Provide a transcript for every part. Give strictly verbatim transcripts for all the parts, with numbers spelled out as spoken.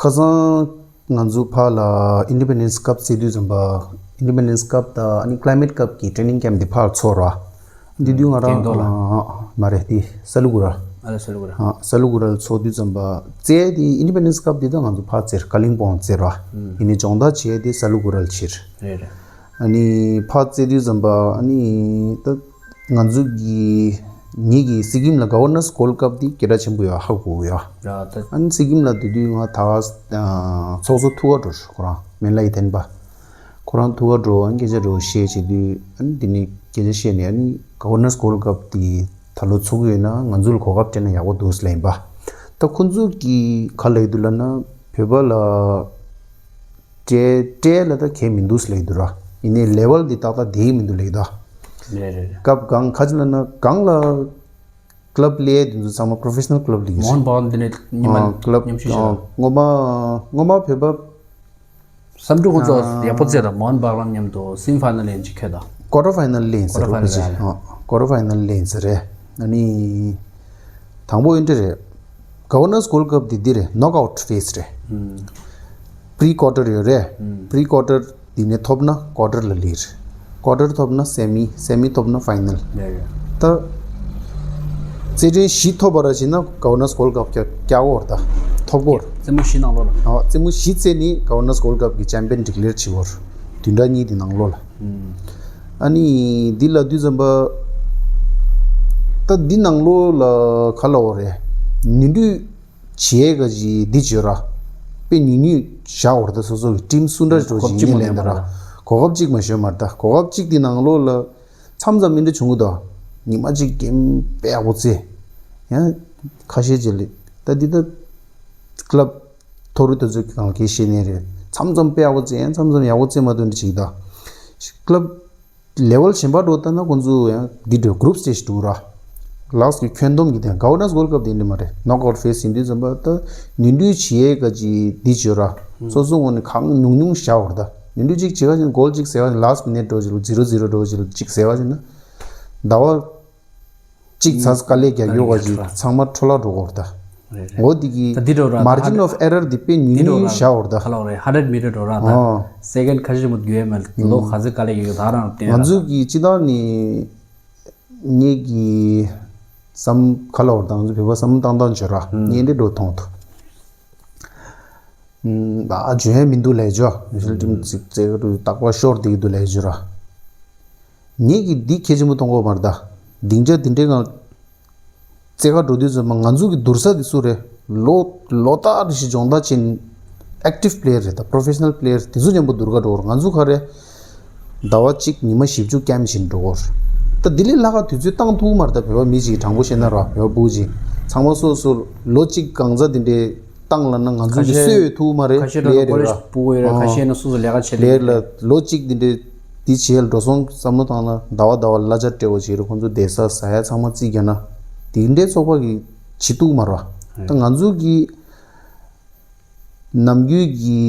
ཁ་སང་ང་ཚོ་ཕར་ལ་Independence Cup རྩེ་དུས་ཙམ་པ། Independence Cup དང་ཨ་ནི་Climate Cup གི་training camp འདི་ཕར་ཚོགས་ར། འདི་དུས་ང་རང་ཀེང་རྡོར་ལ། ཨ། མ་རེད། འདི་ས་ལུ་གུ་ར། ཨ་ལ་ས་ལུ་གུ་ར། ཨ། ས་ལུ་གུ་ར་ལ་ཚོགས་དུས་ཙམ་པ་རྩེ་འདི་Independence Cup འདི་ད་ང་ཚོ་ཕར་རྩེར་ཀ་ལིང་པོང་རྩེ་ར། ཨུམ། ཡིན་ནའི་སྦྱོང་བརྡར་བྱེད་འདི་ས་ལུ་གུ་ར་ལ་བྱེད། རེད་རེད། ཨ་ནི་ཕར་རྩེ་དུས་ཙམ་པ་ཨ་ནི་ད་ང་ཚོ་གི་ངེད་ཀྱི་སི་ཀིམ་ལ་Governors Gold Cup འདི་སྐད་གྲགས་ཆེན་པོ་ཡོད། ཧ་གོ་ཡོད། ར་ད། ཨ་ནི་སི་ཀིམ་ལ་དེ་དུས་ང་ད་ཚོགས་གཙོ་ཐུག་ག་འགྲོ། ཁོ་རང་མེ་ལ་ཡི་ཐན་པ། ཁོ་རང་ཐུག་ག་འགྲོ། ཨ་ནི་སྐད་ཆ་འགྲོ་བཤད་བྱེད་དུས། ཨ་ནི་དེ་ནས་སྐད་ཆ་བཤད་ནས། ཨ་ནི་Governors Gold Cup དེ་ད་ལོ་ཚོགས་ཀྱི་ཡོད་ན་ང་ཚོ་ལ་གོ་སྐབས་སྤྲད་ན་ཡག་པོ་འདུག་ཟེར་ལབ་ཡིན་པ། ད་ཁོ་ཚོ་གིས་ག་ལབ་ཀྱི་འདུག་ལབ་ན། བོད་པ་ལ་སྤྲད་སྤྲད་ལ་ད་གལ་མི་འདུག་ཟེར་ལབ་ཀྱི་འདུག་ར། ཡིན་ནའི་level འདི་ཏག་ཏག་བསྡད་ཀྱི་མི་འདུག་ལབ་ཀྱི་འདུག་རེད་རེད་རེད། སྐབས་གང་ག་ཅི་ལབ་ན་གང་ལ་club ལས་དེ་ཚོ་ཚང་མ་professional club ལས་ཀྱི་རེད། མོ་ཧན་བྷ་གྷན་དེ་ནས་ཉི་མ། ཨ། club མཉམ་ཞུགས་བྱས། ཨ། སྔོན་མ་སྔོན་མ་བོད་པ་བསམ་འགྲུབ་ཁོང་ཚོ་ཡག་པོ་རྩེ་དང་། མོ་ཧན་བྷ་གྷན་མཉམ་དུ་semi final ལེན་ཅིག་ཁེལ་དང་། quarter final ལེན་ཟེར། quarter final རེད། ཨ། quarter final ལེན་ཟེར་རེད། ཨ་ནི་དང་པོ་ཨེ་འདྲ་རེད། Governors Gold Cup འདི་འདི་རེད། knockout phase རེད། ཨུམ། pre quarter ཡོད་རེད། ཨུམ། pre quarter འདི་ནས་ཐོབ་ན་quarter ལ་སླེབས། quarter ཐོབ་ན་semi། semi ཐོབ་ན་final། ཡ་ཡ། ད་རྩེད་འགྲན་བཞི་ཐོབ་པ་ར་བྱས་ན་Governors Gold Cup རྒྱག་རྒྱག་གི་ཡོད་རེད། ད་ཐོབ་གི་ཡོད་རེད། རྩེད་མོ་བཞི་ནང་ལོགས་ལ། ཨ། རྩེད་མོ་བཞི་རྩེས་ནས་Governors Gold Cup གི་champion declare བྱེད་ཀྱི་ཡོད་རེད། བདུན་ཕྲག་གཉིས་དེ་ནང་ལོགས་ལ། ཨུམ། ཨ་ནི་འདི་ལབ་དུས་ཙམ་པ། ད་འདི་ནང་ལོགས་ལ་ག་ལབ་དགོས་རེད། ནུས་མཐུ་བྱེད་ཡས་ག་ཅིག་འདི་བྱོས་ར། དཔེ་ཉུང་ཉུང་བཞག་ཡོད་རེད་ད། སོ་སོ་གི་team སུ་འདྲ་འགྲོ་གོ་སྐབས་ཅིག་གཅིག་མ་ཡིན་ལེན་ད་ར། ཡོད་མ་རེད། གོ་སྐབས་གཅིག་མ་ཡོད་མ་རེད་ད། གོ་སྐབས་གཅིག་དེ་ནང་ལོགས་ལ་མཚམས་མཚམས་མི་འདྲ་བྱུང་གི་འདུག་ཉི་མ་གཅིག་གེམ་དཔེ་ཡག་པོ་རྩེ། ཡང་ཁ་ཤས་ཅིག་ལ་ད་འདི་ད་club ཐོ་རུ་དེ་ཚོ་གང་གི་ཤེས་ནས་རེད། མཚམས་མཚམས་དཔེ་ཡག་པོ་རྩེ། ཡང་མཚམས་མཚམས་ཡག་པོ་རྩེ་མ་ཐུབ་འདྲ་ཅིག་ད། club level གཞན་པ་འགྲོ་ལྟ་ན་ཁོང་ཚོ་ཡང་འདི་འདྲ་group stage འགྲོ་ར། last གི་ཁྱོན་བསྡོམས་ཀྱི་དེ། Governors Gold Cup དེ་འདྲ་མ་རེད། knockout phase ཡིན་དུས་ཙམ་པ་ད་ནུས་མཐུ་བྱེད་ཡས་ག་ཅིག་འདི་བྱོས་ར། སོ་སོ་ངོས་ནས་གང་ཉུང་ཉུང་བཞག་ཡོད་རེད་ད། ནུས་མཐུ་གཅིག་བྱེད་ག་ཅིག་goal གཅིག་ཟེར་ག་ཅིག་last minute འགྲོ་ཅིག་zero zero འགྲོ་ཅིག་གཅིག་ཟེར་ག་ཅིག་ན། ཟླ་བ་གཅིག་ཚ་དཀའ་ལས་རྒྱག་ཡོད་ག་ཅིག་ཚང་མ་འཕྲོ་བརླག་འགྲོ་གི་ཡོད་རེད་ད། རེད་རེད། འོ་འདི་གི་ད་འདི་འགྲོ་ར། margin of error འདི་དཔེ་ཉུང་ཉུང་བཞག་ཡོད་རེད་ད། ག་ལབ་རེད། hundred meter འགྲོ་ར་ད། ཨོ། second ཁ་ཤས་མོ་དགོས་མེད། ལོ་ག་ཚོད་དཀའ་ལས་ཡོད་ད་རང་བསྟན་ར། ང་ཚོ་གི་སྤྱི་བཏང་ནི་ངེད་ཀྱི་བསམ་ག་ལབ་ར་ད། ང་ཚོ་བོད་པ་བསམ་བློ་བཏང་སྟངས་བྱོས་ར། ངས་འདི་འགྲོ་མཐོང་ཐུབ། ཨ། འཇོན་ཡ་མི་འདུག་ལབ་ཡ་བྱོས། ཧུམ། ཧུམ། ཅིག་རྩེ་ག་རུ་རྟག་པར་ཤོར་བསྡད་ཀྱི་འདུག་ལབ་ཡ་བྱོས་ར། ངེད་ཀྱིས་འདི་གལ་ཆེན་པོ་མཐོང་གི་ཡོད་མ་རེད་ད། སྡིངས་ཆ་འདི་འདྲའི་སྒང་རྩེ་ག་འགྲོ་དུས་ཙམ་པ་ང་ཚོ་གི་བསྡུར་ས་དེ་སུ་རེད། ལོ་ལོ་ལྟར་རེ་བཞིན་སྦྱོང་བརྡར་བྱེད་active player རེད་ད། professional player དེ་ཚོ་མཉམ་པོ་བསྡུར་ག་འགྲོ་གི་ཡོད་རེད། ང་ཚོ་ག་རེ། ཟླ་བ་གཅིག་ཉི་མ་བཞི་བཅུ་camp བྱེད་འགྲོ་གི་ཡོད་རེད། ད་དེ་ལས་ལྷག་ག་དུས་ཚོད་བཏང་ཐུབ་ཀྱི་མ་རེད་ད། བོད་པ་མི་གཅིག་དྲང་པོ་བཤད་ན་ར། བོད་པ་སྤུ་གུ་གཅིག་ཚང་མ་སོ་སོ་ལོ་གཅིག་གང་ཙམ་དེ་འདྲའི་བཏང་ལབ་ན་ང་ཚོ་ཁ་གི་ཤས་སུ་ཡོད་ཐུབ་ཀྱི་མ་རེད། ཁ་ཤས་ལ་ལས་རེད་ཀོ་ལེཇ་ར། སྤུ་གུ་ཡོད་རེད། ཁ་ཨོ། ཤས་ན་སོ་སོ་ལས་ཀ་བྱེད་ལས་ལ་ལོ་གཅིག་དེ་འདྲའི་དེ་བྱེད་ལ་འགྲོ་སོང་བསམ་བློ་བཏང་ན་ཟླ་བ་ཟླ་བ་གླ་ཆ་སྤྲད་དགོས་བྱེད་རེད། ཁོང་ཚོ་བསྡད་ས་ཟ་ཡ་ཚང་མ་རྩིས་རྒྱག་ན་དེ་འདྲའི་ཚོགས་པ་གི་བྱེད་ཐུབ་ཀྱི་མ་རེད། ད་ང་ཚོ་གི་ནམ་རྒྱུན་གྱི་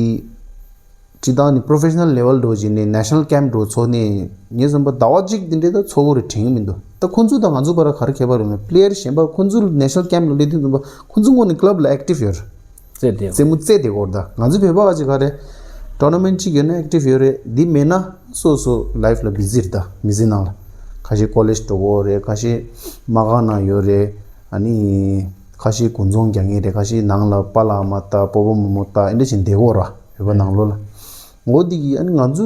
སྤྱི་བཏང་ནི་professional level འགྲོ་བྱས་ནས་national camp འགྲོ་ཚོགས་ནས་ངས་བསམ་པ་ཟླ་བ་གཅིག་དེ་འདྲའི་ད་ཚོགས་ཀྱི་རེད་དྲན་གྱི་མི་འདུག་ད་ཁོང་ཚོ་དང་ང་ཚོ་བར་ག་རེ་ཁྱད་པར་ཡོད་མེད། player གཞན་པ་ཁོང་ཚོ་national camp ལ་སླེབས་དུས་ཙམ་པ་ཁོང་ཚོ་དངོས་གནས་club ལ་active ཡོད་རེད། རྩེད་དེ། རྩེད་མོ་རྩེད་དེ་སྐོར་ད་ང་ཚོ་བོད་པ་བ་ཅིག་ག་རེ་tournament གཅིག་ཡོད་ན་active ཡོད་རེད། འདི་མེད་ན་སོ་སོ་life ལ་busy རེད་ད། མི་ཚེ་ནང་ལ་ཁ་ཤས་ཀོ་ལེཇ་འགྲོ་གི་ཡོད་རེད། ཁ་ཤས་དམག་སྒར་ནང་ཡོད་རེད། ཨ་ནི་ཁ་ཤས་དགུན་ཚོང་རྒྱག་མཁན་རེད། ཁ་ཤས་ནང་ལ་པཱ་ལགས་མ་ལྟ་སྤོ་བོ་རྨོ་མོ་ལྟ་ཨེ་འདྲ་བྱས་བསྡད་ཡོད་ར། བོད་པ་ནང་ལོགས་ལ། འོ་འདི་གི་ཨ་ནི་ང་ཚོ་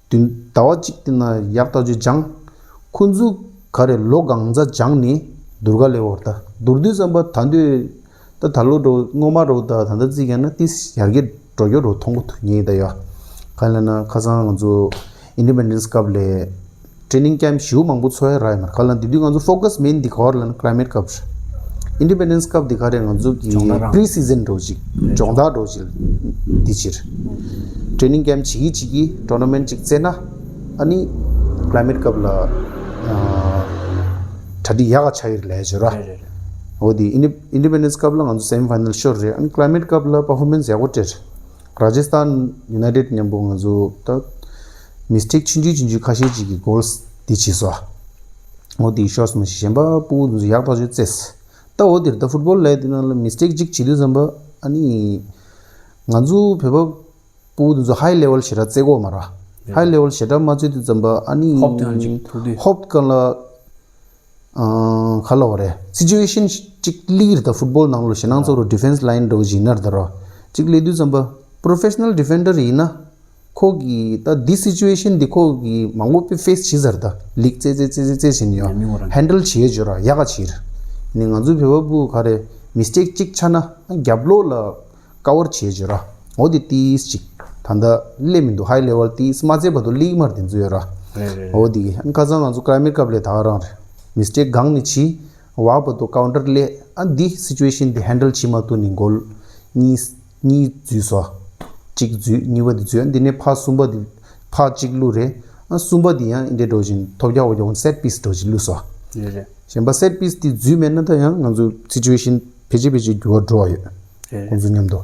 བདུན་ཟླ་བ་གཅིག་དེ་ན་ཡག་ཐག་ཆོད་སྦྱངས། ཁོ་ཚོ་ག་རེ་ལོ་གང་ཙམ་སྦྱངས་ནས་བསྡུར་ག་སླེབས་ཡོད་ར། ད་བསྡུར་དུས་ཙམ་པ་ད་དུས་ད་ད་ལོ་འགྲོ་སྔོན་མ་འགྲོ་ད་ད་ལྟ་རྩིས་རྒྱག་ན་ཏིས་ཡར་རྒྱས་འགྲོ་རྒྱུ་འགྲོ་མཐོང་གི་འདུག་ངས་ད་ཡ། ག་རེ་ལབ་ན་ཁ་སང་ང་ཚོ་Independence Cup ལ་training camp ཞེ་པོ་མང་པོ་ཚོགས་ཡ་རག་ཡོད་མ་རེད། ག་རེ་ལབ་ན་དེ་དུས་ང་ཚོ་focus main འདི་ག་པར་ལབ་ན་climate cup རེད། Independence Cup འདི་ག་རེ་ང་ཚོ་གི་སྦྱོང་བརྡར་རང་pre season འདྲ་བོ་ཅིག་སྦྱོང་བརྡར་འདྲ་བོ་ཅིག་འདི་ཕྱིར་training camp བྱེད་ཀྱི་བྱེད་ཀྱི་tournament ཅིག་རྩེ་ན་ཨ་ནི་climate cup ལ་ཨ་གྲ་སྒྲིག་ཡག་ག་ཆགས་ཡོད་ལབ་ཡ་ཅིག་ཡོད་ར། འོ་དེ་Inde- Independence Cup ལ་ང་ཚོ་semi final ཤོར་རེད། ཨ་ནི་climate cup ལ་performance ཡག་པོ་སྤྲད། Rajasthan United མཉམ་པོ་ང་ཚོ་ད་mistake ཆུང་ཆུང་ཆུང་ཆུང་ཁ་ཤས་ཅིག་གིས་goals འདི་བྱས་སོང་། འོ་དེ་shots མ་ཞིག་གཞན་པ་སྤུ་གུ་ཚོ་ཡག་ཐག་ཆོད་རྩེས། ད་འོ་དེར་ད་football ལབ་དེ་ནང་ལ་mistake གཅིག་བྱེད་དུས་ཙམ་པ་ཨ་ནི་ ང་ཚོ་བོད་པ་ཕྲུ་གུ་དེ་ཚོ་ཧའི་ལེ་ཝལ་ཞེ་དྲག་རྩེ་གོ་མ་ར། ཧའི་ལེ་ཝལ་ཞེ་དྲག་མ་རྩེ་དུས་ཙམ་པ་ཨ་ནི། ཧོབ་དེ་ཡང་ཅིག་ཐུག་དུས། ཧོབ་གང་ལ། ཨང་། ག་ལ་བ་རེད། སི་ཅུ་ཨེ་ཤན་གཅིག་སླེབས་རེད་ད། ཕུཊ་བོལ་ནང་ལོགས་ཞེ་ནང་ཚོ་རུ་ཌི་ཕེན་སི་ལ་ཡིན་འདྲ་བོ་ཞིག་ཡིན་ན་རེད་ད་ར། གཅིག་སླེབས་དུས་ཙམ་པ་པོ་རོ་ཕེ་ཤ་ནལ་ཌི་ཕེན་ཌར་ཡིན་ན། ཁོ་གིས་ད་འདི་སི་ཅུ་ཨེ་ཤན་འདི་ཁོ་གིས་མང་པོ་དཔེ་ཕེ་སི་བྱས་ཚར་ད། ལིག་རྩེ་རྩེ་རྩེ་རྩེ་རྩེ་བྱས་ནས་ཡང་ཉམས་མྱོང་རང་ཧེན་ཌལ་བྱེད་ཡས་བྱོས་ར། ཡག་ག་བྱེད་ར། ནི་ང་ཚོའི་བོད་པ་ཕྲུ་གུ་ག་རེ་མི་སི་ཊེག་གཅིག་ཆགས་ན་རྒྱབ་ལོགས་ལ་ཀ་བར་བྱེད་ཡས་བྱོས་ར། འོ་དེ་ཏིས་ཅིག་ད་ལྟ་སླེབས་མི་འདུག་ཧའི་ལེ་ཝལ་ཏིས་མ་རྩེ་བར་དུ་སླེབས་མར་དེ་ཚོ་ཡོད་ར། རེད་རེད། འོ་དེ་གི་ཁ་སང་ང་ཚོ་ཀ་ར་མིར་སྐབས་ལས་ད་ག་རང་རེད། མི་སི་ཊེག་གང་ནི་བྱེད། བ་བར་དུ་ཀའུན་ཊར་སླེབས། ཨ་འདི་སི་ཅུ་ཨེ་ཤན་འདི་ཧེན་ཌལ་བྱེད་མ་ཐུབ་ནི་གོལ་གཉིས་གཉིས་འཛུལ་སོང་། གཅིག་འཛུལ། གཉིས་པ་འདི་འཛུལ། ཨ་འདི་ནས་ཕར་གསུམ་པ་འདི་ཕར་གཅིག་བླུགས་རེད། ཨ་གསུམ་པ་འདི་ཡང་འདི་འདྲ་བཞིན་ཐོབ་རྒྱག་འོ་རྒྱག་སེ་ཊི་པིས་འདྲ་བཞིན་བླུགས་སོང་། རེད་རེད། གཞན་པ་སེ་ཊི་པིས་འདི་འཛུལ་མེད་ན་ད་ཡང་ང་ཚོ་སི་ཅུ་ཨེ་ཤན་ཕལ་ཆེར་ཕལ་ཆེར་འགྱུར་བ་འགྲོ་བ་ཡོད། རེད་རེད། ཁོང་ཚོ་མཉམ་དུ།